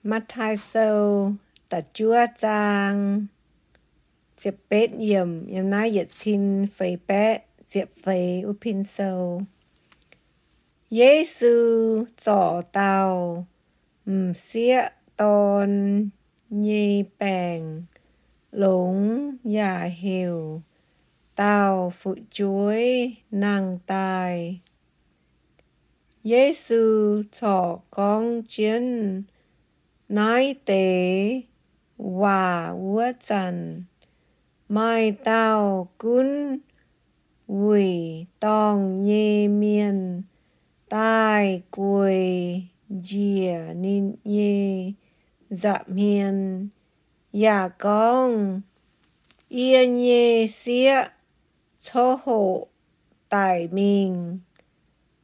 Matv^taai Sou da'juov zaang ziepc betv yiemc yiem naaiv yietc cin feix baeqv ziepc feix wuov pin sou. Yesu zorc dauh m'sieqv dorn nyei baengc longx yaac heuc dauh fu'jueiv nangh daaih. Yesu corc gorngv jienv naaiv deix waac wuov zanc, maaih dauh gunv wuic dorngh nyei mienh daaih gueic njiec ninh nyei nza'hmien yaac gorngv, Yie nyei sieqv coqv hoqc daic mingh.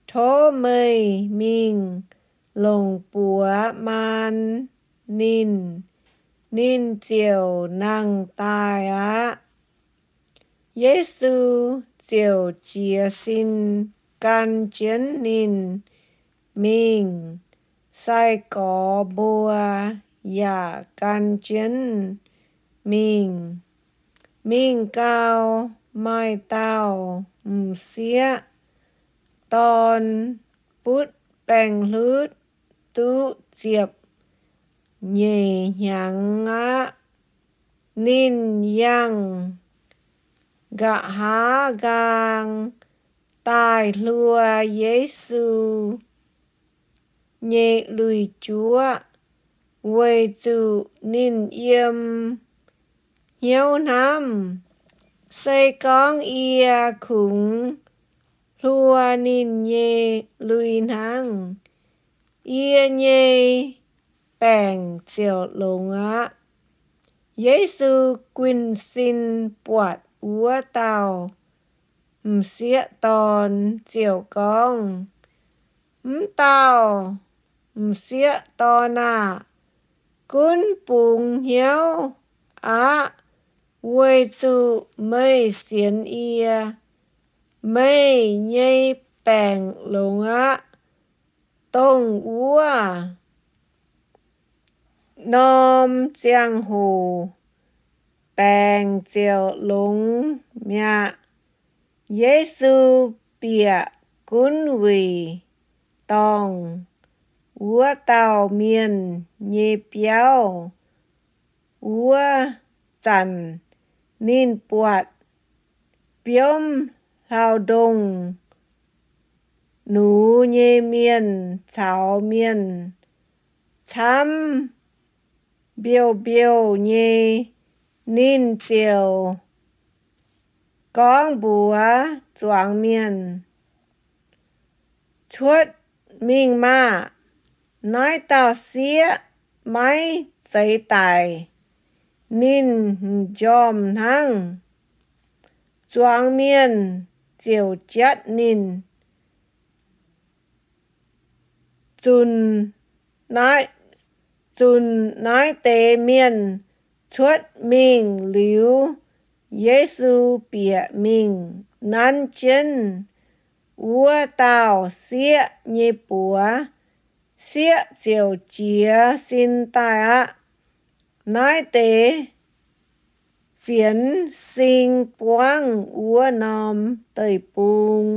Tov meih mingh longc buoz maan ninh, ninh ziouc nangh daaih aqv. Yesu ziouc jiez sin gan jienv ninh mingh. Sai-gorx mbuo yaac gan jienv mingh. Mingh gau, maaih dauh m'sieqv dorn butv baengc hlutv duqv ziepc nyeic hnyangx aqv. Ninh yangh nqa'haav nqaang daaih hluo Yesu nyei lui-juoqv, weic zuqc ninh yiem hnyouv hnamv, Se gorngv yie kungx hluo ninh nyei lui hnangv, yie nyei baengc ziouc longx aqv. Yesu guinh sin buatc wuov dauh m'sieqv dorn ziouc gorngv, M'dauh m'sieqv dorn aah! Gunv bungx hnyouv aqv, weic zuqc meih sienx yie. Meih nyei baengc longx aqv. Dongh wuov norm ziangh hoc baengc ziouc longx mi'aqv. Yesu bieqc gunv wuic dorngh wuov dauh mienh nyei biauv wuov zanc, ninh buatc biomv hlauv-ndongh nux nyei mienh caux mienh camv mbiouh mbiouh nyei. Ninh ziouc gorngv mbuox zuangx mienh, Cuotv mingh maah! Naaiv dauh sieqv maiv zeiz daic. Ninh m'njormh hnangv. Zuangx mienh ziouc jatv ninh. Zunc naaiv, zunc naaiv deix mienh cuotv mingh liuz, Yesu bieqc mingh nanv jienv wuov dauh sieqv nyei buoz. Sieqv ziouc jiez sin daaih aqv. Naaiv deix fienx sing buangv wuov norm deic-bung.